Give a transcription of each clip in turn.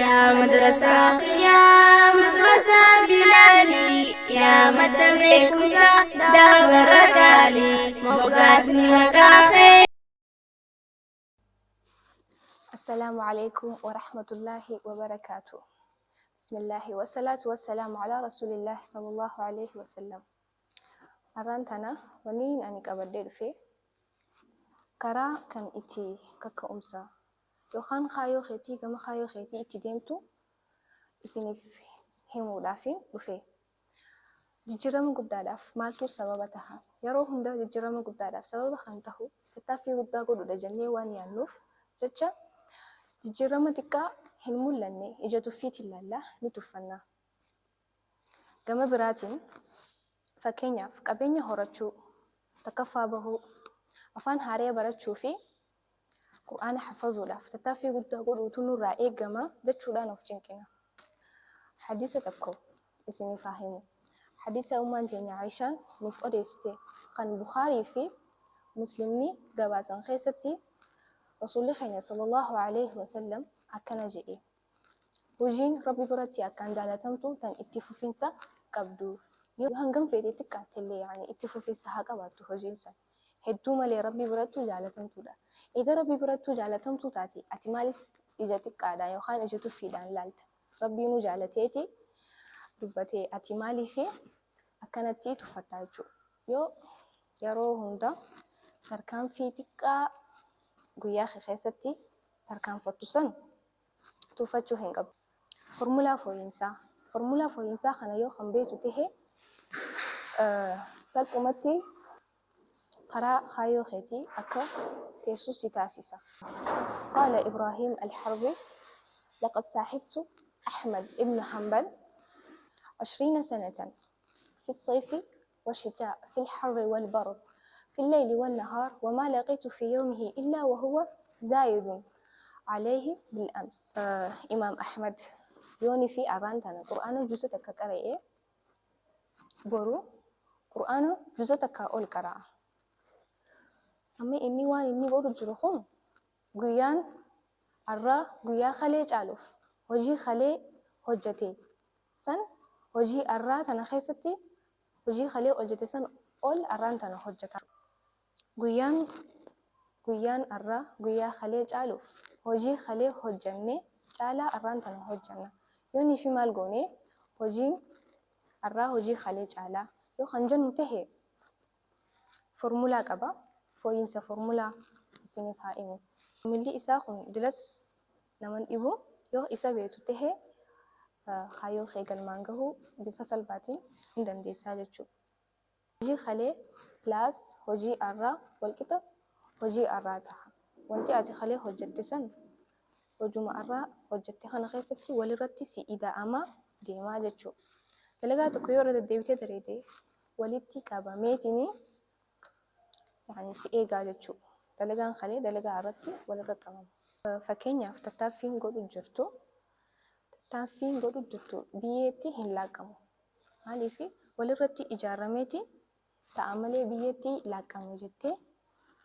Yaa madrasaa kiyyaa madrasaa Bilaalii yaa madda beekumsaa daabarra qaalii moggaasni maqaa kee. Assalaamu alaikum warahmatullaahi wabarakaatu. Bismillaahi wassalaatu wassalaamu alaa rasuulillaahi sallallahu alaihi wasallam. Har'aan tana wanni ani qabadhee dhufe karaa kan itti kakka'umsa yookaan kaayyoo keetii gama kaayyoo keetii itti deemtu isiniif himuudhaafin dhufe. Jijjiirama guddaadhaaf maaltu sababa taha? Yeroo hunda jijjiirama guddaadhaaf sababa kan tahu tattaaffii guddaa godhuudha jennee waan yaadnuuf jecha jijjiirama xiqqaa hin mul'anne ija tuffiitiin laalla, ni tuffanna. Gama biraatiin fakkeenyaaf qabeenya horachuu, takkaffaa bahuu, afaan haaraya barachuu fi Qur'aana haffazuudhaaf tattaaffii guddaa godhuutu nurraa eegama jechuudhaan of cinqina. Hadiisa tokko isiniif haa himu. Hadiisa ummaan teenya Aishaan nuuf odeessite kan Bukhaarii fi Muslimni gabaasan keessatti Rasuulli keenya sallallahu alaihi wasallam akkana jedhe. Hojiin Rabbi biratti akkaan jaalatamtu tan itti fufinsa qabdu. Yoo hangam feete xiqqaattellee yaani itti fufinsa haa qabaattu hojiin sun. Hedduu malee Rabbi birattuu jaalatamtuudha. Eega Rabbi birattuu jaalatamtuu taate ati maaliif ija xiqqaadhaan yookaan ija tuffiidhaan laalta? Rabbiinuu jaalateeti dubbatee ati maaliif akkanatti tuffattaa jechuudha. Yoo yeroo hunda tarkaanfii xiqqaa guyyaa kee keessatti tarkaanfattu san tuffachuu hin qabdu. Formulaa fooyinsaa. Formulaa fooyinsaa kana yoo kan beektu tahe salphumatti karaa kaayyoo keetii akka teessu si taasisa. Qaala Ibraahim Al-Harbi laqad saaxibtu Ahmad ibn Hanbal 20 sanatan fi الصيف والشتاء في الحر والبرد في الليل والنهار وما لقيت في يومه إلا وهو زايد عليه بالأمس. Imaam Ahmad yoonii fi arraan tana Qur'aana juza takka qara'ee boru Qur'aana juza takkaa ol qara'a. Amma inni waan inni godhu jiru kun guyyaan arraa guyyaa kalee caaluuf hojii kalee hojjate san hojii arraa tana keessatti hojii kalee hojjate san ol arraan tana hojjata. Guyyaan guyyaan arraa guyyaa kalee caaluuf hojii kalee hojjanne caalaa arraan tana hojjanna. Yoonii fi maal goone hojiin arraa hojii kalee caalaa yoo kan jennu tahe formulaa qaba. Fooyyinsa formulaa isiniif haa himu. Formulli isaa kun dilas naman dhibu yoo isa beektu tahe kaayyoo kee galmaan gahuu bifa salphaatiin hin dandeessaa jechuudha. Hojii kalee plus hojii arraa walqixa hojii arraa taha. Wanti ati kalee hojjatte san hojuma arraa hojjatte kana keessatti walirratti si ida'amaa deemaa jechuudha. Dalagaa tokko yoo irra deddeebitee daleeyde walitti qabameetini yaani si eegaa jechuudha. Dalagaan kalee dalagaa irratti walirra qabama. Fakkeenyaaf tattaaffiin godhu jirtu tattaaffiin godhu jirtu biyyeetti hin laaqqamu. Maaliif walirratti ijaarameeti ta'a malee biyyeetti laaqqame jettee.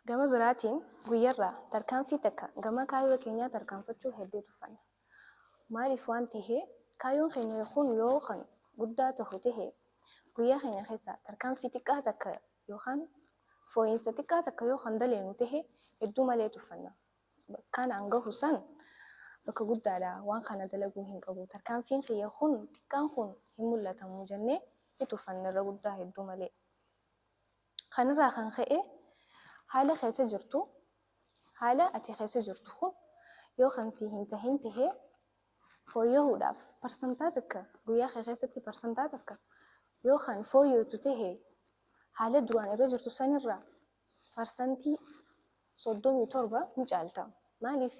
Gama biraatiin guyyarraa tarkaanfii takka gama kaayyoo keenyaa tarkaanfachuu hedduu tuffanna. Maaliif waan tahee kaayyoon keenya kun yoo kan guddaa tahu tahe guyyaa keenya keessa tarkaanfii xiqqaa takka yookaan fooyinsa xiqqaa takka yoo kan daleenu tahe hedduu malee tuffanna. Bakkaan an gahu san bakka guddaadha waan kana dalaguu hin qabu tarkaanfiin kiyya kun xiqqaan kun hin mul'atamu jennee ni tuffanna irra guddaa hedduu malee. Kanarraa kan ka'e haala keessa jirtu haala ati keessa jirtu kun yoo kan sii hin tahin tahee fooyyahuudhaaf parsantaa takka guyyaa kee keessatti parsantaa takka yoo kan fooyyootu tahe haala duraan irra jirtu sanirraa parsantii 37 ni caalta. Maaliif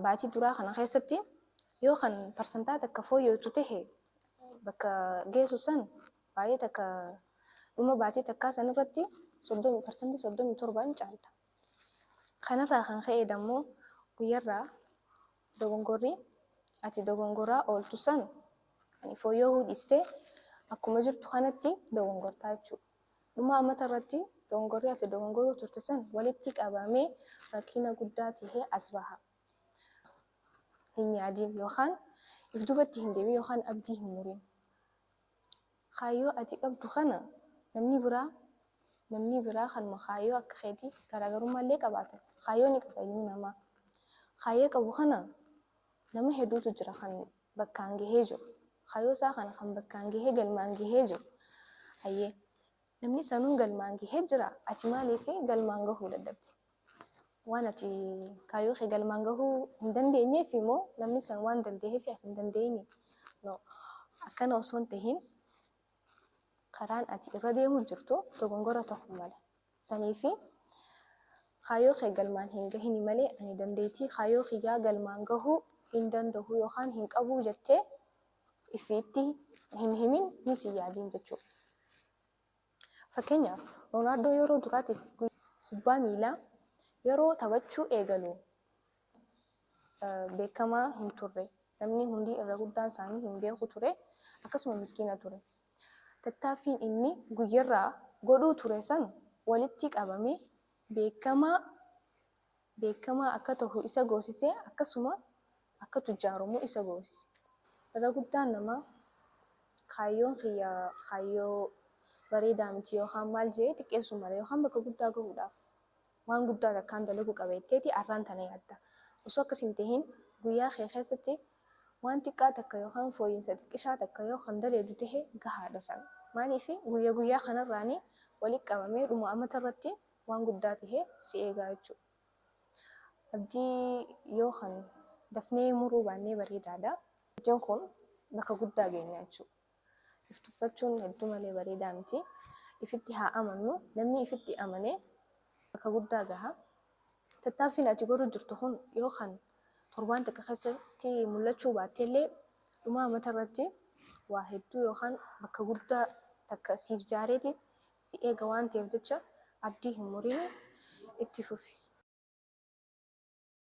baatii duraa kana keessatti yoo kan parsantaa takka fooyyootu tahe bakka geessu san baay'ee takka dhuma baatii takkaa san irratti parsantii 37 ni caalta. Kanarraa kan ka'e dammoo guyyarraa dogongorri ati dogongoraa ooltu san fooyya'uu dhiistee akkuma jirtu kanatti dogongortaa jechuudha. Dhuma amata irratti dogongorri ati dogongoruu turte san walitti qabamee rakkina guddaa tahee as baha. hin yaadin yookaan if duubatti hin deebiin yookaan abdii hin murin. Kaayyoo ati qabdu kana namni biraa kanuma kaayyoo akka keetii garaagarummaa illee qabaata. Kaayyoo ni qaba ilmi namaa. Kaayyoo qabu kana nama hedduutu jira kan bakkaan gahee jiru. Kaayyoo isaa kana kan bakkaan gahee, galmaan gahee jiru. Hayyee, namni sanuun galmaan gahee jira, ati maaliif galmaan gahuu dadhabde? Waan ati kaayyoo kee galmaan gahuu hin dandeenyeef immoo namni san waan danda'eef ati hin dandeenye? No. Akkana osoo hin tahin, karaan ati irra deemuu jirtu dogongora ta'uu mala. Saniifi kaayyoo kee galmaan hin gahini malee, ani dandeettii kaayyoo kiyyaa galmaan gahuu hin danda'u yookaan hin qabu jettee ifiitti hin himin, ni si yaadin jechuudha. Fakkeenyaaf, Roonaaldoo yeroo duraatiif kubbaa miilaa yeroo taphachuu eegalu beekamaa hin turre. Namni hundi irra guddaan isaanii hin beeku ture. Akkasuma miskiina ture. Tattaaffiin inni guyyarraa godhuu ture san walitti qabamee beekamaa akka ta'u isa goosisee, akkasuma akka tujjaaramu isa goosise. Irra guddaan namaa kaayyoon kiyya kaayyoo bareedaa miti yookaan maal jedhee xiqqeessuu mala, yookaan bakka guddaa gahuudhaaf waan guddaa takkaan dalaguu qaba jetteeti arraan tana yaadda. Osoo akkas hin tahin, guyyaa kee keessatti waan xiqqaa takka yookaan fooyyinsa xiqqishaa takka yoo kan daleedu tahe gahaadha sana. Maaliif? Guyyaa guyyaa kanarraanii walitti qabamee dhuma amata irratti waan guddaa tahee si eegaa jechuudha. Abdii yoo kan dafnee muruu baannee bareedaadha. Ijaan kun bakka guddaa geenya jechuudha. If tuffachuun hedduu malee bareedaa miti. Ifitti haa amannu. Namni ifitti amanee bakka guddaa gaha. Tattaaffiin ati godhu jirtu kun yoo kan torbaan takka keessatti mul'achuu baattellee, dhuma amata irratti waa hedduu yookaan bakka guddaa takka siif jaareeti si eega waan ta'eef jecha, abdii hin murini, itti fufi.